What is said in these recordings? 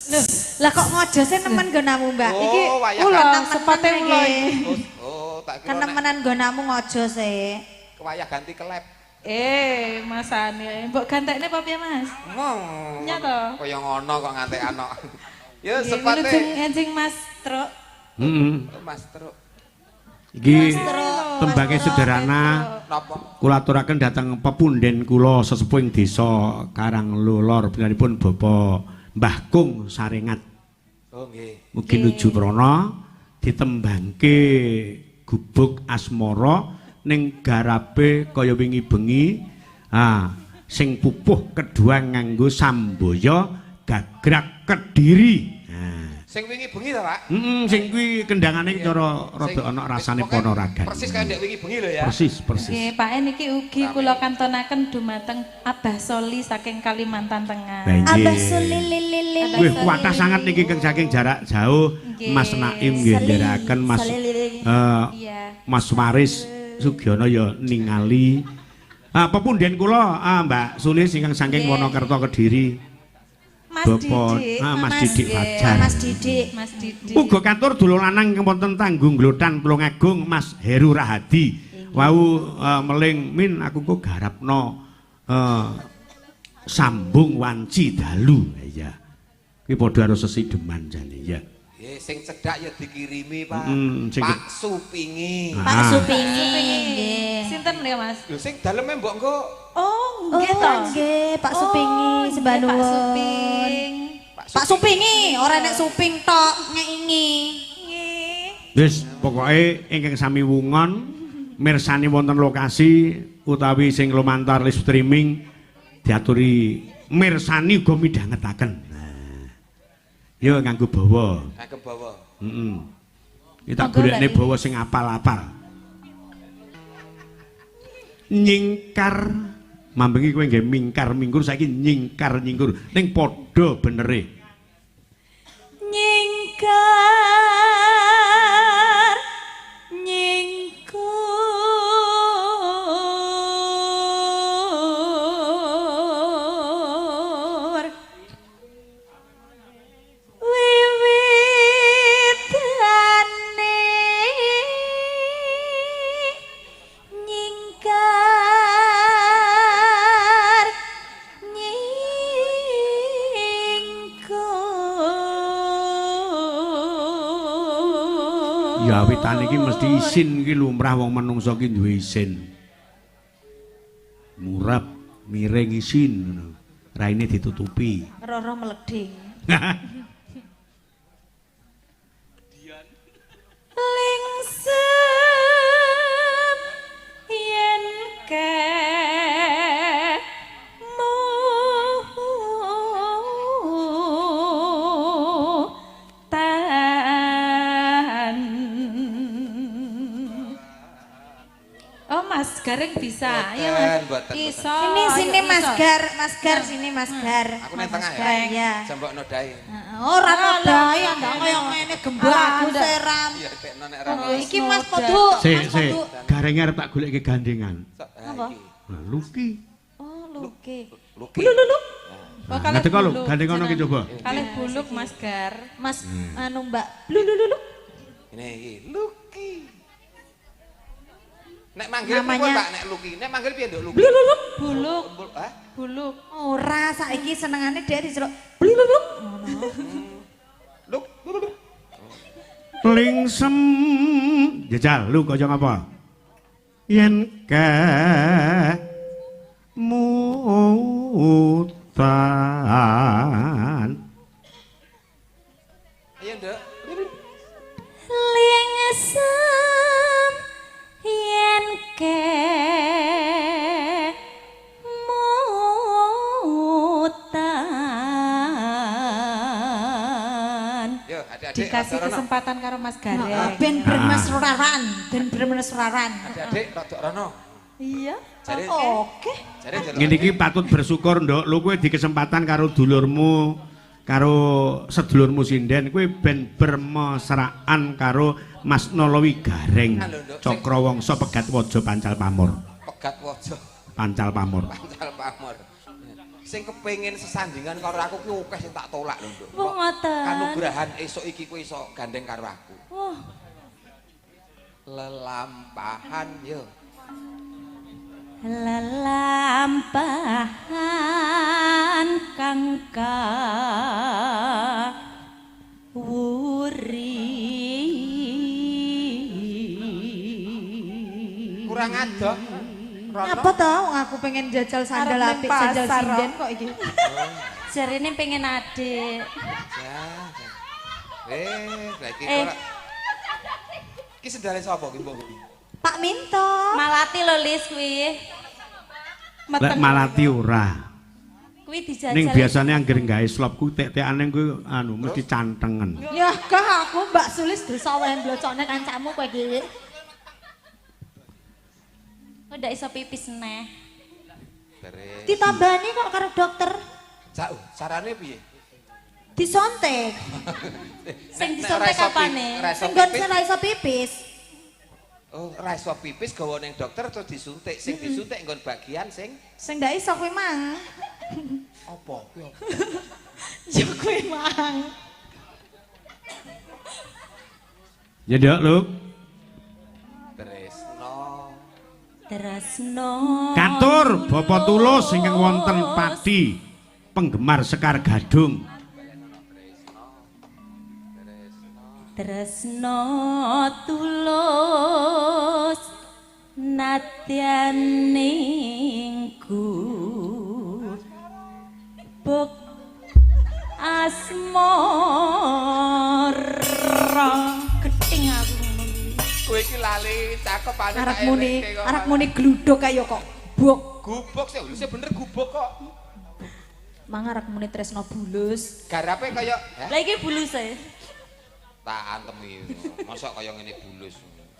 Loh, lah kok ngojose nemen nggonamu, Mbak? Oh, Iki wayah ula kenemenan sepate ula iki. Oh, tak kira nek Kenemenan nggonamu ngojose. Wayah ganti kelep. Mas Ani, mbok gantekne apa piye, Mas? Ngomong. Nya to? Kaya ngono kok ngantekan kok. Ya Nggih, sepate. wilujeng enjing Mas Truk. Heeh. Mas Truk. Iki Truk, tembange Mas Truk. sederhana. Napa? Kula aturaken dhateng pepunden kula sesepuh ing desa Karanglolor pinaranipun Bapak Mbah Kung Sarengat. Oh nggih. Mugi nuju prana ditembangke gubuk asmara ning garape kaya wingi bengi. Ah, sing pupuh kedua nganggo sambaya gagrak Kediri. Nah. Sing wingi bengi ta, Pak? Heeh, sing kuwi kendangane cara rada ana rasane ponoragan. Persis kaya ndek wingi bengi lho ya. Persis, persis. Nggih, Pak niki ugi kula kantonaken dumateng Abah Soli saking Kalimantan Tengah. Abah Soli. Wih, kuatah sangat niki kang saking jarak jauh. Mas Naim nggih nderekaken Mas Mas Waris Sugiono ya ningali. Ah, pepunden kula Mbak Sulis ingkang saking Wonokerto Kediri. Mas Didik, Mas Didik Fajar. Mas Didik. Mas Didik. Uga katur dulur lanang ingkang wonten Tanggung Glotan Tulungagung Mas Heru Rahadi. Wau meling min aku kok garapno sambung wanci dalu. Iya. Kuwi padha karo sesideman jane ya. Nggih, sing cedhak ya dikirimi, Pak. Pak Supingi. Pak Supingi. Nggih. Sinten ya, Mas? Lho sing daleme mbok engko. Oh, nggih to. Nggih, Pak Supingi sembah nuwun. Pak Suping. Pak Supingi, ora nek suping tok ngeingi. Nggih. Wis, pokoke ingkang sami wungon mirsani wonten lokasi utawi sing lumantar live streaming diaturi mirsani uga midhangetaken. Nah. Yo nganggo bawa. Nganggo bawa. Heeh. Kita golekne bawa sing apal-apal. Nyingkar mambengi kowe nggih mingkar mingkur saiki nyingkar nyingkur ning padha benere. Nyingkar nyingkur wiwitane nyingkar nyingkur. Ya witane iki mesti isin iki lumrah wong menungsa iki duwe isin. Murab miring isin ngono. Raine ditutupi. Roro meleding. Lingsem yen kemu tan. Oh, Mas Gareng bisa. Ayo Mas. Iso. Sini sini Mas Gar, Mas Gar sini Mas Gar. Aku nang tengah ya. Iya. Jambok nodai. Ora nodai, ndak kaya ngene gembok aku seram. Iya, tekno nek ra. Iki Mas Podu, Sik, sik. Garenge arep tak goleke gandengan. Apa? Nah, Luki. Oh, Luki. Luki. Lulu. Ngerti kok lho, gandeng ngono ki coba. Kalih buluk Mas Gar. Mas anu Mbak. Lulu. Ini iki Luki. Nek manggil piye Pak nek Luki? Nek manggil piye Nduk Luki? Buluk. Buluk. Buluk. Ora saiki senengane dhek diceluk bluluk ngono. Luk. Lingsem jajal lu kaya ngapa? Yen kemutan. Ayo Nduk. Lingsem yen kemutan. Yo, adik-adik Dikasih kesempatan karo Mas Gareng. Ben bermesraran, ben bermesraran. Adik-adik rodok rono. Iya. Oke. Ngene iki patut bersyukur, Nduk. Lu kowe dikesempatan karo dulurmu, karo sedulurmu sinden, kowe ben bermesraan karo Mas Nolowi Gareng. Cakrawangsa Pegat Waja Pancal Pamor. Pegat Waja Pancal Pamor. Pancal Pamor. Sing kepengin sesandingan karo aku ki akeh sing tak tolak lho, Nduk. Wong ngoten. Kanugrahan esuk iki kowe iso gandeng karo aku. Wah. Lelampahan yo. Lelampahan kang kawuri. Kurang adoh. Apa to wong aku pengen jajal sandal apik, jajal sinden kok iki. Jarine pengen adik. Lha iki ora. Iki sendale sapa ki mbok kuwi? Pak Minto. Malati lho Lis kuwi. Lek malati ora. Kuwi dijajal. Ning biasane anggere gawe slop kuwi tek-tekane kuwi anu mesti cantengen. Ya gah aku Mbak Sulis dosa wae mblocokne kancamu kowe iki. Kok ndak iso pipis neh. Ditambani kok karo dokter. Carane piye? Disontek. Sing disontek apane? Sing nggon ora iso pipis. Oh, ora iso pipis gawa ning dokter terus disuntik. Sing disuntik nggon bagian sing sing ndak iso kuwi mang. Apa kuwi apa? Ya kuwi mang. Ya Nduk, Luk. Tresno. Katur Bapak Tulus ingkang wonten Pati, penggemar Sekar Gadung. Tresno tulus nadyan ningku buk asmara. Geting aku ngono kuwi. Kowe iki lali cakep ane arek muni gluduk kaya kok buk. Gubuk sih, lho bener gubuk kok. Mang arek muni Tresno bulus. Garape kaya lah iki bulus e. Tak antem iki. Mosok kaya ngene bulus.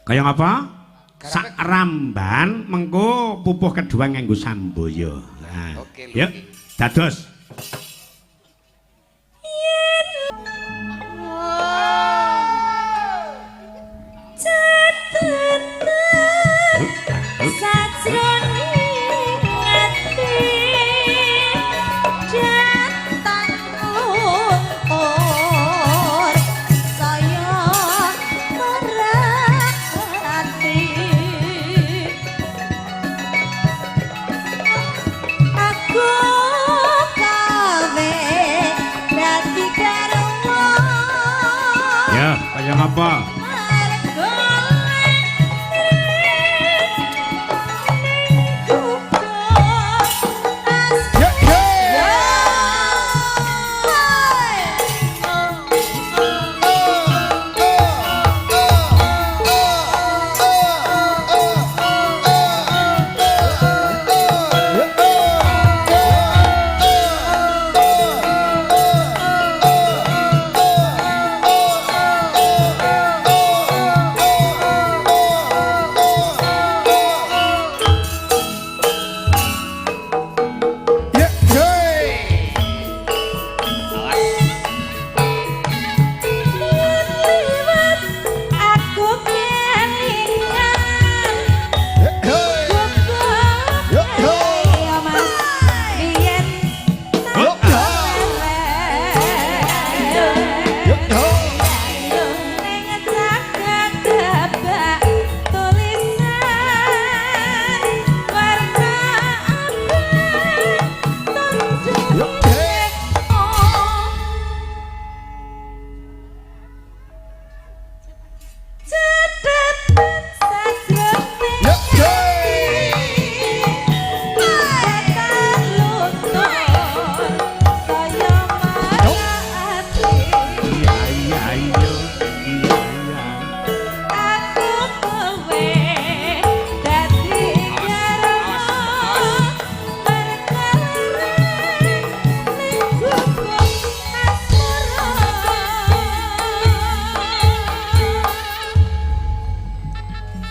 Kaya ngapa? Sak ramban mengko pupuh kedua nganggo samboyo. Nah. Oke, yuk, dados. Sajroning ati jatan luntur saya merhati aku kawe dadi garwa. Ya, kaya ngapa?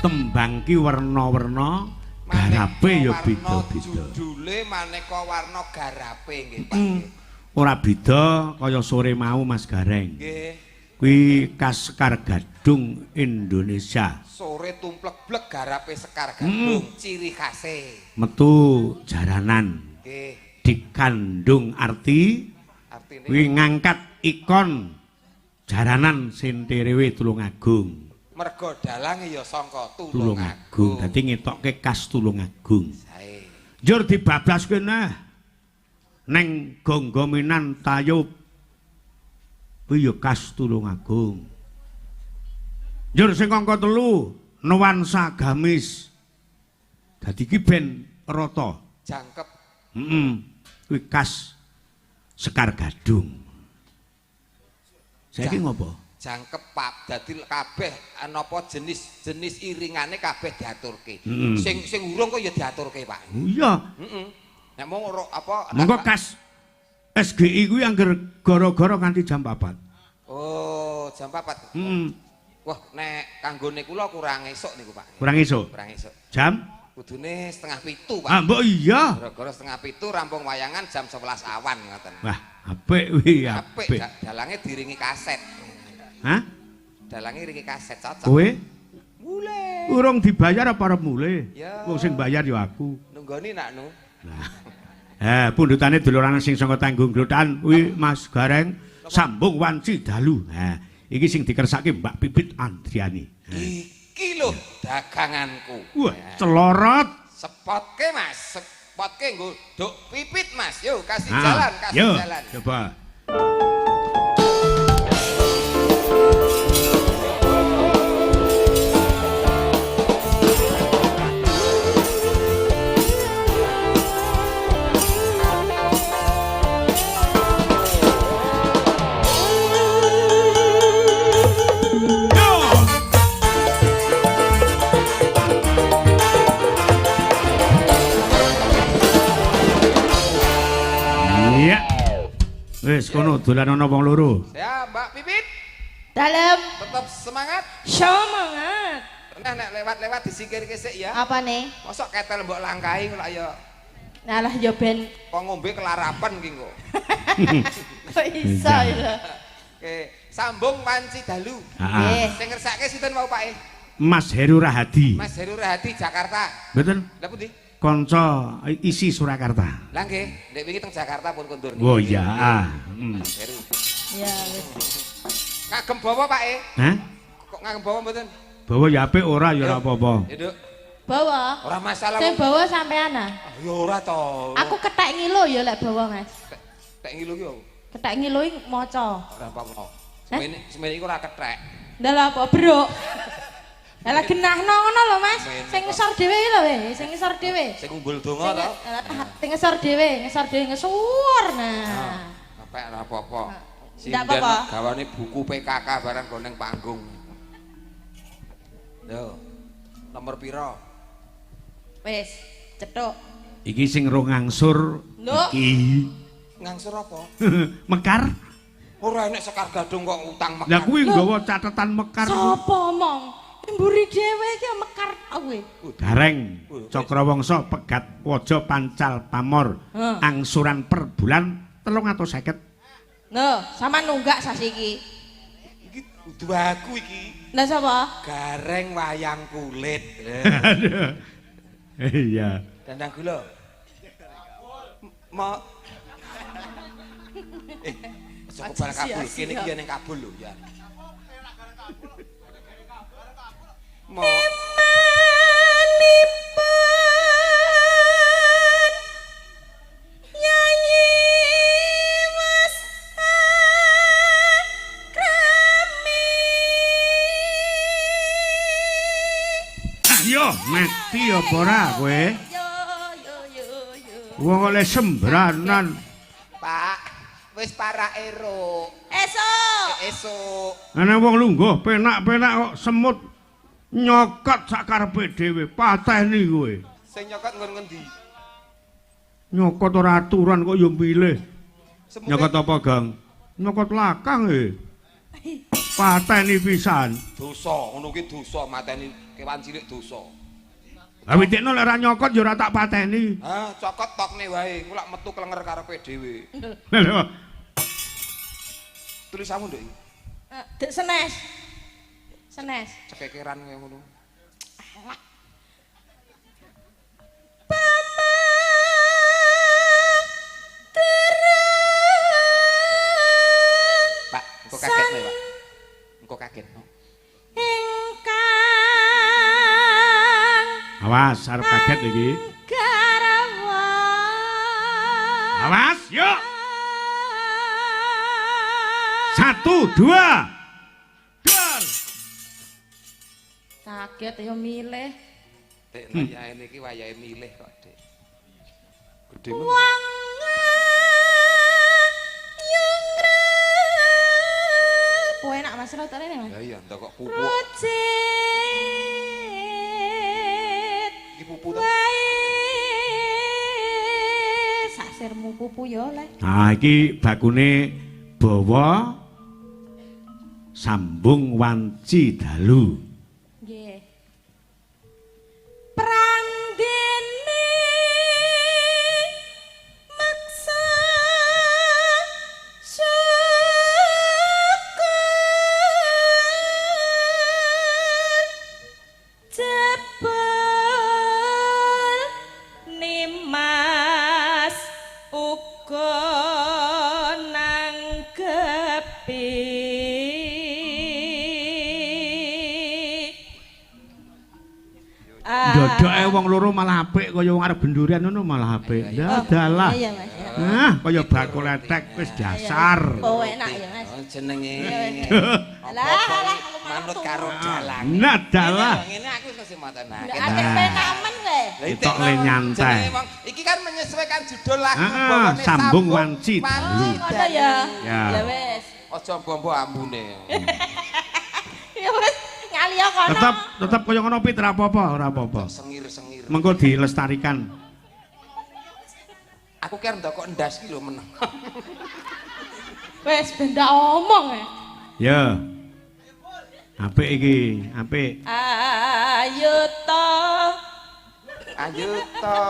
Tembang ki werna-werna, garape ya beda-beda. Judule maneka warna garape nggih, Pak. Ora beda kaya sore mau Mas Gareng. Nggih. Kuwi khas Sekar Gadung Indonesia. Sore tumplek-blek garape Sekar Gadung, ciri khase. Metu jaranan. Nggih. Dikandung arti Artine kuwi ngangkat ikon jaranan Senterewe Tulungagung. Mergo dalange ya sangka Tulungagung. Dadi ngetokke khas Tulungagung. Sae. Njur dibablaske neh neng gonggomenan tayub. Kuwi ya khas Tulungagung. Njur sing angka 3 nuansa gamis. Dadi iki ben rata. Jangkep. Heeh. Kuwi khas Sekar Gadung. Saiki ngopo? Jangkep pap dadi kabeh napa jenis-jenis iringane kabeh diaturke. Sing sing urung kok ya diaturke, Pak. Iya. Heeh. Nek mung ora apa monggo khas SGI kuwi angger gara-gara nganti jam 4. Oh, jam 4. Heeh. Wah, nek kanggone kula kurang esuk niku, Pak. Kurang esuk. Kurang esuk. Jam kudune 6:30, Pak. Ah, mbok iya. Gara-gara 6:30 rampung wayangan jam 11 awan ngoten. Wah, apik kuwi, apik. Dalange diringi kaset. Hah? Dalange ringi kaset cocok. Kowe? Mulih. Urung dibayar apa arep mulih? Ya. Wong sing bayar ya aku. Nunggoni nak nu. Lah. Pundutane dulur lanang sing saka Tanggung Glotan kuwi Mas Gareng sambung wanci dalu. Ha, iki sing dikersake Mbak Pipit Andriani. Iki lho daganganku. Wah, celorot. Sepotke Mas, sepotke nggo Duk Pipit Mas. Yo kasih jalan, kasih yo, jalan. Coba. Wis kono dolan ana wong loro. Ya, Mbak Pipit. Dalem. Tetep semangat. Semangat. Nah, nek lewat-lewat disingkirke sik ya. Apa nih? Mosok ketel mbok langkahi kok ya. Alah ya ben kok ngombe kelarapan ki kok. Kok iso ya. Oke, sambung wanci dalu. Nggih. Sing ngersake sinten wau Pak? Mas Heru Rahadi. Mas Heru Rahadi Jakarta. Mboten. Lha pundi? Kanca isi Surakarta. Lah nggih, ndek wingi teng Jakarta pun kondur niku. Oh iya, ah. Mas Heru. Ya wis. Ngagem bawa Pak e? Hah? Kok ngagem bawa mboten? Bawa ya apik ora ya ora apa-apa. Ya, Nduk. Bawa. Ora masalah. Sing bawa sampean ah. Ya ora to. Aku kethek ngilo ya lek bawa, Mas. Kethek ngilo ki opo? Kethek ngilo iki maca. Ora apa-apa. Semene iku ora kethek. Ndak lha apa, Bro? Lah genahno ngono lho Mas. Sing ngesor dhewe iki lho, sing ngesor dhewe. Sing ngumbul donga to. Sing ngesor dhewe, ngesor nah. Apik ora apa-apa. Ndak apa-apa. Gawane buku PKK barang go ning panggung. Yo. Nomor pira? Wis, cethuk. Iki sing rong ngangsur iki. Ngangsur apa? Mekar. Ora enek Sekar Gadung kok utang mekar. Lah kuwi nggawa catetan mekar. Sapa omong? Mburi dhewe iki mekar kowe. Gareng Cakrawangsa pegat waja pancal pamor. Angsuran per bulan 350. Lho, sampean nunggak sasi iki. Iki kudu aku iki. Lah sapa? Gareng wayang kulit. Iya. Dandang gula. Mo aja kebal kabul. Kene iki ning kabul lho ya. Mo emanipun Yayi Mas Akrami. Yo mati apa ora kowe? Yo yo yo yo. Wong oleh sembranan. Pak, wis para ero. Esuk. Esuk. Ana wong lungguh penak-penak kok semut nyokot sak karepe dhewe, pateni kowe. Sing nyokot nggon ngendi? Nyokot ora aturan kok ya milih. Semute... Nyokot apa, Gang? Nyokot lakang e. Pateni pisan. Dosa, ngono ki dosa mateni kewan cilik dosa. Lah witikno lek ora nyokot ya ora tak pateni. Ah, cokot tokne wae, engko lak metu klenger karepe dhewe. Lho. Tulisanmu nduk iki. Dek senes. Senes. Cekekeran kaya ngono. Pama kaget kowe, Pak. Engko kaget. Ingkang awas arep kaget iki. Garwa. Awas, yuk. 1 2 Dor. Kaget ya milih. Tek wayahe niki wayahe milih kok, Dik. Gedhe men. Wong yung enak Mas rotone Mas. Ya iya, ndak kok pupu. Rucit. Iki pupu to. Sasirmu pupu ya oleh. Nah, iki bakune bawa sambung wanci dalu. Nggih. Prandene maksa syukur jebul nimas uga nanggepi. Dodoke wong loro malah apik kaya wong arep bendurian ngono malah apik. Ya dalah. Iya Mas. Nah, kaya bakul letek wis dasar. Oh enak ya Mas. Oh jenenge. Alah alah manut karo dalang. Nah dalah. Ngene aku wis mboten. Ndak akeh penamen kowe. Ketok le nyantai. Iki kan menyesuaikan judul lagu bawane sambung wanci dalu. Ngono ya. Ya wis. Aja mbombo ambune. Ya wis. Ngaliya kono. Tetep tetep kaya ngono Pit, ora apa-apa, ora apa-apa. Sengir-sengir. Mengko dilestarikan. Aku ki arep ndokok ndas ki lho meneng. Wis ben ndak omong e. Ya. Apik iki, apik. Ayo to. Ayo to.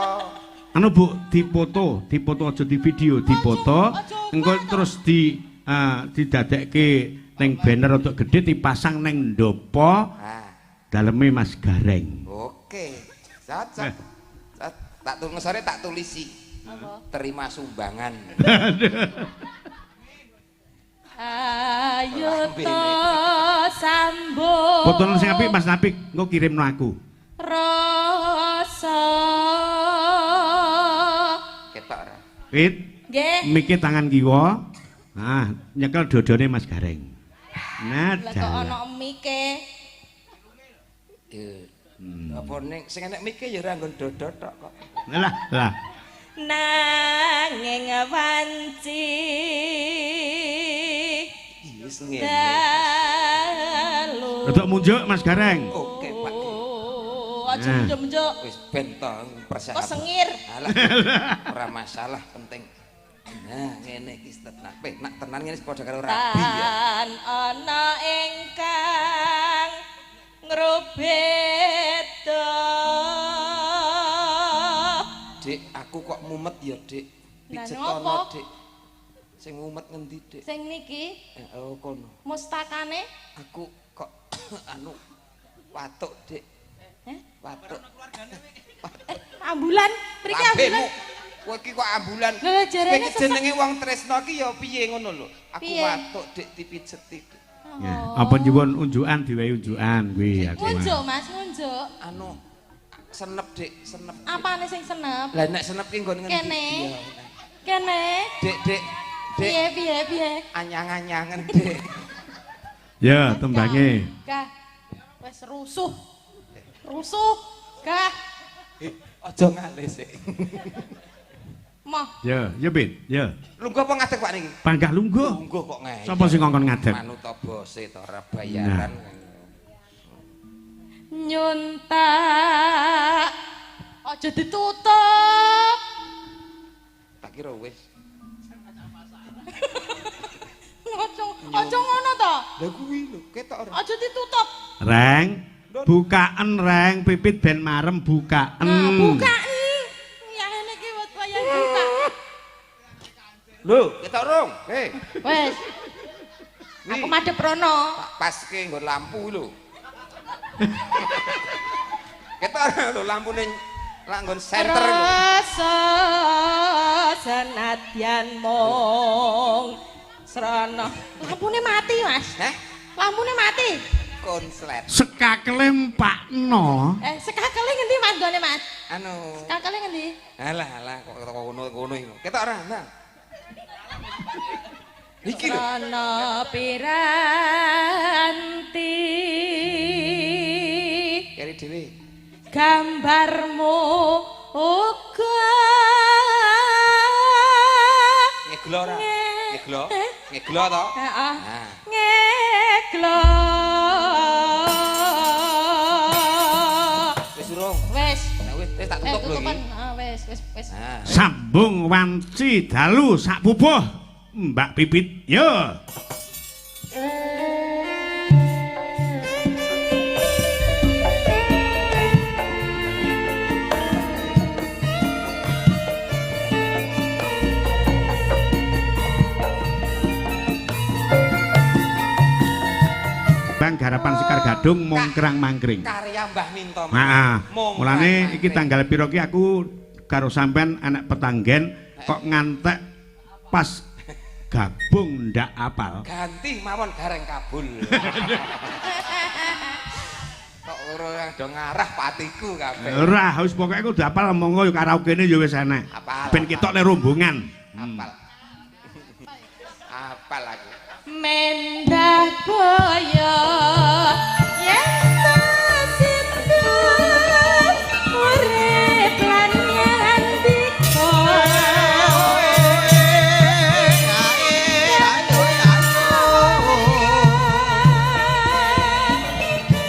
Anu Bu, dipoto, dipoto aja di video, dipoto. Engko terus di didadekke neng banner untuk gede dipasang neng ndopo daleme Mas Gareng. Oke, cocok. Tak tulis sore tak tulisi. Apa? Terima sumbangan. Ayo to sambung. Fotono sing apik Mas Napik, engko kirimno aku. Rasa. Ketok ora? Wit. Nggih. Mike tangan kiwa. Nah, nyekel dodone Mas Gareng. Nah, lah kok ana mike. Apa ning sing enek mike ya ora nggon dodo tok kok. Lah, lah. Nanging wanci. Wis ngene. Rodok munjuk Mas Gareng. Oke, Pak. Aja munjuk-munjuk. Wis ben to persiapan. Kok sengir. Alah, ora masalah penting. Nah, ngene iki tenan. Nak tenan ngene padha karo rabi ya. Tan ana ingkang ngrubeda. Dik, aku kok mumet ya, Dik. Pijetono, Dik. Sing mumet ngendi, Dik? Sing niki? Oh, kono. Mustakane? Aku kok anu watuk, Dik. Heh? Watuk. Ambulan, mriki ambulan. Kowe iki kok ambulan. Lha jarene jenenge wong tresno ki ya piye ngono lho. Aku watuk Dik dipijeti. Ya, apa nyuwun unjukan diwehi unjukan kuwi aku. Ngunjuk Mas, ngunjuk. Anu senep Dik, senep. Apane sing senep? Lah nek senep ki nggon ngendi? Kene. Kene. Dik, Dik. Dik. Piye piye piye? Anyang-anyangen Dik. Ya, tembange. Gah. Wis rusuh. Rusuh. Gah. Aja ngalih sik. Moh. Ya, ya Pit, ya. Lungguh apa ngadeg Pak niki? Panggah lungguh. Lungguh kok ngeyel. Sapa sing ngongkon ngadeg? Manut bose to ora bayaran. Nyuntak. Aja ditutup. Tak kira wis. Aja ngono to. Lah kuwi lho, ketok ora. Aja ditutup. Reng, bukaen Reng, pipit ben marem bukaen. Nah, bukaen. Ya ngene iki wayah buka. Lho, ketok rong. Hei. Wes. Aku madhep rono. Tak paske nggon lampu lho. Ketok lho lampune lak nggon senter lho. Rasa senadyan mung Srana. Lampune mati, Mas. Heh? Lampune mati. Konslet. Sekakele empakno. Sekakele ngendi Mas gone, Mas? Anu. Sekakele ngendi? Alah alah kok ketok ngono-ngono iki. Ketok ora, Nang? Iki lho. Srana piranti. Keri dhewe. Gambarmu uga Ngeglo ora? Ngeglo? Ngeglo to? Heeh. Nah. Ngeglo. Wis urung. Wis. Nah wis wis tak tutup lho Tutupan. iki. Ah, wis wis wis. Nah. Sambung wanci dalu sak pupuh Mbak Pipit. Yo. Bang garapan Sekar Gadung mongkrang mangkring. Karya Mbah Minto. Heeh. Mongkrang Mulane iki mangkring. tanggal pira ki aku karo sampean anak petanggen kok ngantek pas gabung ndak apal. Ganti mawon gareng kabul. Kok ora do ngarah patiku kabeh. Ora, wis pokoke kudu apal monggo yo karaokene yo wis enek. Apal. Ben ketok le rombongan. Apal. Apal aku. Mendah boyo yen sindu urip lan nyandika.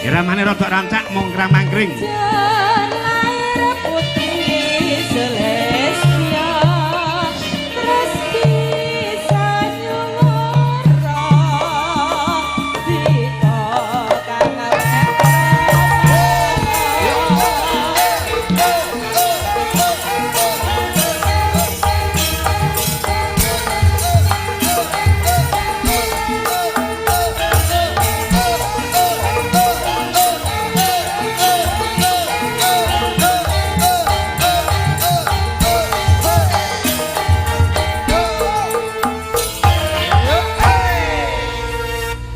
Iramane rada rancak mongkrang mangkring. Lair putih Celestia terus bisa nyuwara dika kang.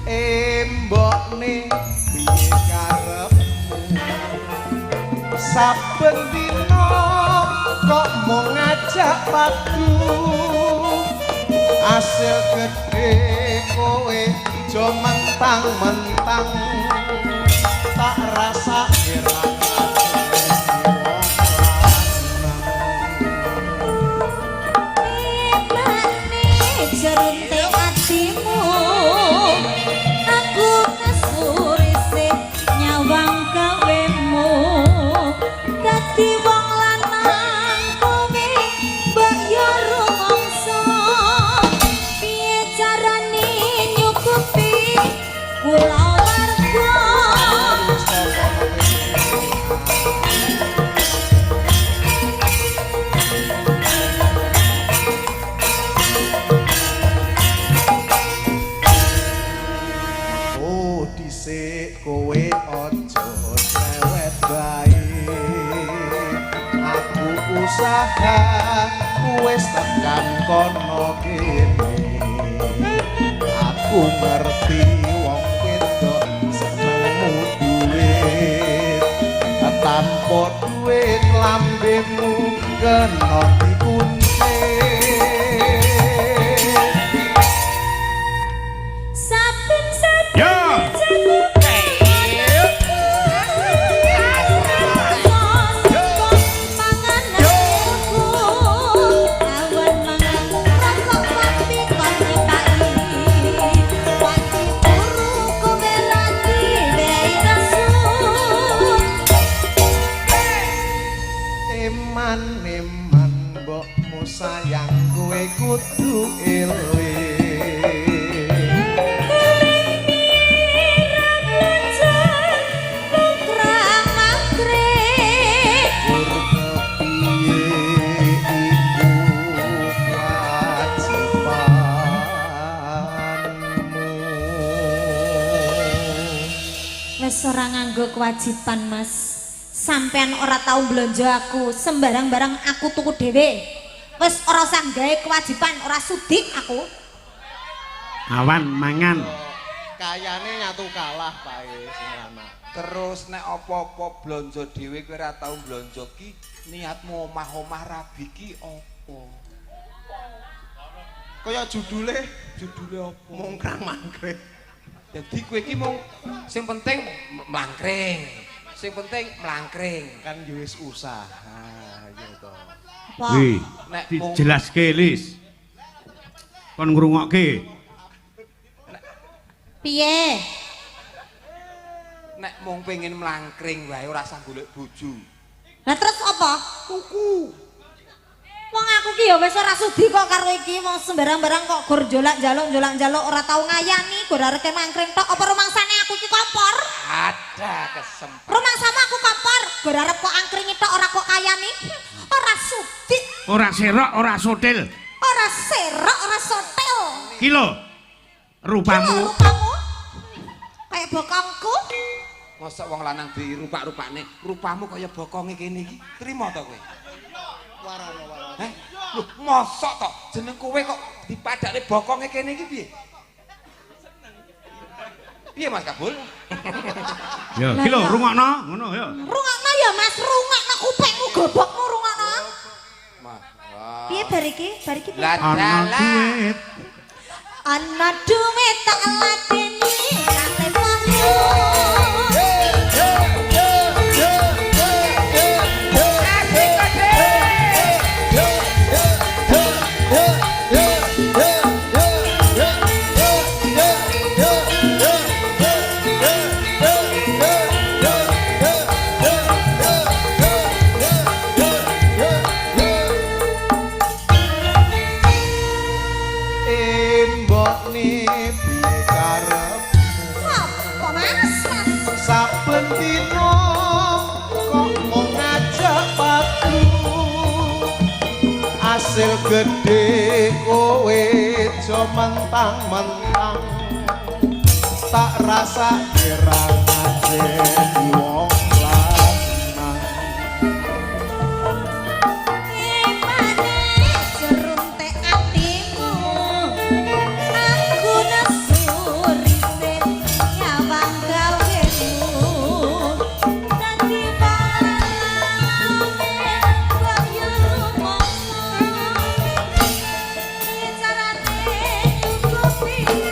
Embokne piye karepmu saben dina kok mung ngajak padu asil gedhe kowe aja mentang-mentang tak rasake ra Emane jerunte atimu aku nesurise nyawang gawemu dadi wong lanang kowe mbok yo rumangsa piye carane nyukupi kula warga. Oh dhisik kowe aja cerewet bae aku usaha wis tekan kono kene aku ngerti wong wedok senengmu duit tanpa duit lambemu kena dikunci. Saben-saben Yo. Eman eman mbokmu sayang kowe kudu eling. Tur kepiye iku kewajibanmu. Wes ora nganggo kewajiban, Mas. Sampean ora tau blonjo aku, sembarang barang aku tuku dhewe. Wes ora usah gawe kewajiban, ora sudik aku. Awan mangan. Kayane nyatu kalah pae sing lanang. Terus nek apa-apa blonjo dhewe kowe ora tau blonjo ki niatmu omah-omah rabi ki apa? Kaya judule Judule apa? mongkrang mangkring. Dadi kowe iki mung sing penting mlangkring. Sing penting mlangkring. Kan yo wis usaha ya to. Apa? Wih, Nek mung dijelaske Lis. Kon ngrungokke. Piye? Nek mung pengen mlangkring wae ora usah golek bojo. Lah terus apa? Tuku. Wong aku ki ya wis ora sudi kok karo iki, wong sembarang-barang kok gor jolak-jaluk jolak-jaluk ora tau ngayani, gor areke mangkring tok. Apa rumangsane aku ki kompor? Ada kesempatan. Rumangsamu aku kompor, gor arep kok angkringi tok ora kok kayani. Ora sudi, Ora serok, ora sotil. Ora serok, ora sotel. Ki lho. Rupamu. Rupamu kayak bokongku. Mosok wong lanang dirupak-rupakne, rupamu kaya bokonge kene iki. Trimo to kowe? Warana warana. Heh? Lho, mosok to jeneng kowe kok dipadakne bokonge kene iki piye? Piye Mas Kabul? Ya, ki lho rungokno, ngono ya. Rungokno ya Mas, rungokno kupingmu gobokmu rungokno. Mah. Piye bar iki? Bar iki piye? Lah Ana dalah. duit. Ana duit tak ladeni kate. Embokne piye karepmu? Apa Mas? Mas? Saben dina kok mung ngajak padu. Asil gedhe kowe aja mentang-mentang. Tak rasake ra ngajeni wong lanang. Emane jerunte atimu. Aku nesu riset nyawang gawemu. Dadi balane kok yo rumangsa. Piye carane nyukupi aku?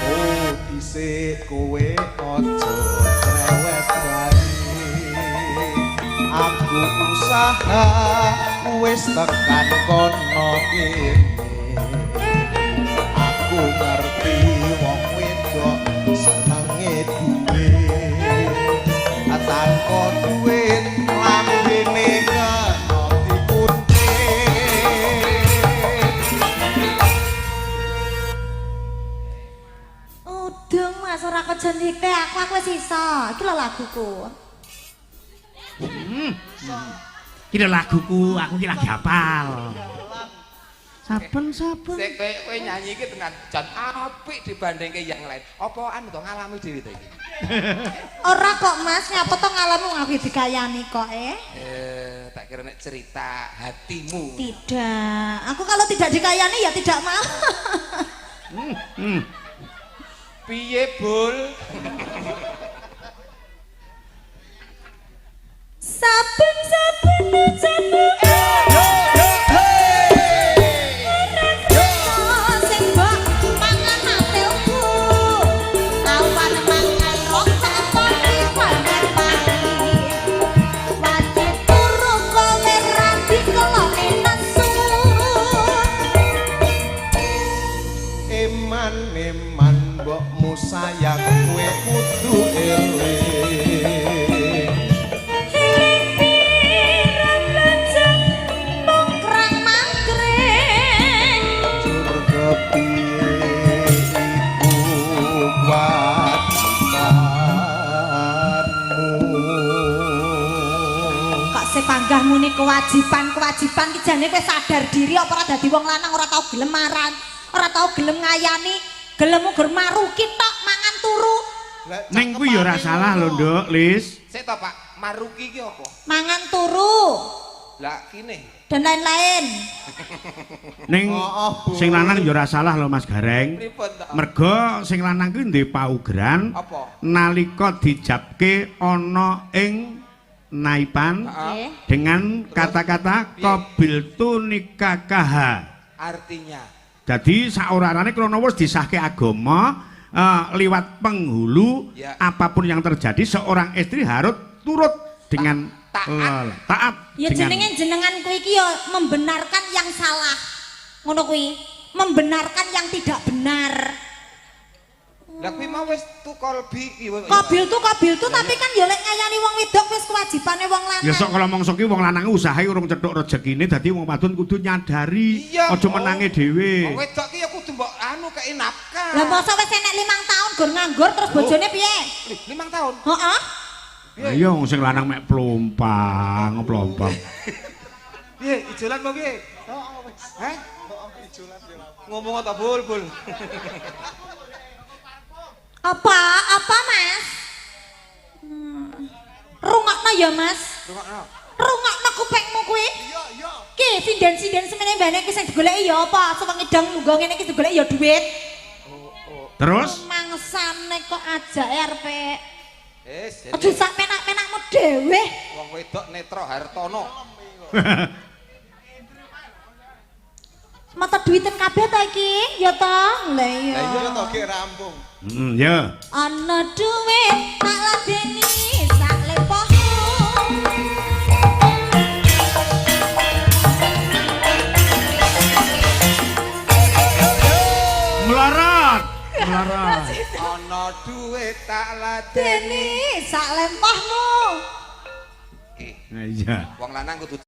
Oh, dhisik kowe aja cerewet wae. Aku usaha wis tekan kono kene. Aku ngerti wong wedok senenge duit. Tanpa duit lambene kena dikuntit. Udung Mas ora kejen dikte aku wis iso. Iki lho laguku. Ki lho laguku, aku ki lagi hafal. Saben-saben. Sik kowe kowe nyanyi iki tenan jan apik dibandingke yang lain. Apa anu to ngalami dhewe to iki? Ora kok Mas, nyapa to ngalamu aku dikayani kok eh? Eh, tak kira nek cerita hatimu. Tidak. Aku kalau tidak dikayani ya tidak mau. Piye, Bul? Saben-saben ucapmu sing mbok mangan atelku. Awan mangan rokok pagi pagi. Wajib turu kowe ra dikeloni nesu. Eman eman mbokmu sayang kowe kudu eling. Mongkrang mangkring. Jur kepiye iku kewajibanmu. Kok sepanggah muni kewajiban-kewajiban ki jane kowe sadar diri apa ora dadi wong lanang ora tau gelem maran. ora tau gelem ngayani, gelem gur maruki tok mangan turu. Ning kuwi ya ora salah lho, Nduk, Lis. Sik to, Pak. Maruki ki apa? Mangan turu Lah kine. dan lain-lain. Ning sing lanang ya ora salah lho Mas Gareng. Pripun to? Merga sing lanang kuwi duwe paugeran Apa? nalika dijabke ana ing naipan Heeh. dengan kata-kata qabiltu nikakaha. Artinya Dadi saorarane krana wis disahke agama liwat penghulu Ya. apapun yang terjadi seorang istri harus turut dengan Taat. Taat Ya dengan jenenge jenengan kuwi iki ya membenarkan yang salah. Ngono kuwi. Membenarkan yang tidak benar. Lah kuwi mau wis tu kolbi ki. Qabil tu tapi kan ya lek ngayani wong wedok wis kewajibane wong lanang. Ya sok kalau mongso ki wong lanang usahae urung cethuk rezekine dadi wong wadon kudu nyadari Iya, aja oh. menange dhewe. Wong wedok ki ya kudu mbok anu kei nafkah. Lah masa wis enek 5 tahun gur nganggur terus bojone piye? 5 tahun. Heeh. Ayo wong sing lanang mek plompang, plompang. Piye ijolan mau piye? Heeh wis. Hah? Heeh ijolan ya. Ngomong ta bul-bul. Apa? Apa, Mas? Rungokno ya, Mas. Rungokno. Rungokno kupingmu kuwi. Iya, iya. Ki sinden-sinden semene mbane ki sing digoleki ya apa? Sewengi dang lungguh ngene iki digoleki ya duit. Terus Mangsane kok ajake arepe Wis, aja sak penak-penakmu dhewe. wong wedok Netra Hartono. Mata duiten kabeh ta iki? Ya ta? Lah iya. Lah Iya to gek rampung. Heeh, ya. Ana duit tak ladeni sak lepohmu. Melarat. Melarat. Ana duit tak ladeni. Deni sak lempohmu. Ki, Nah, iya. wong lanang kudu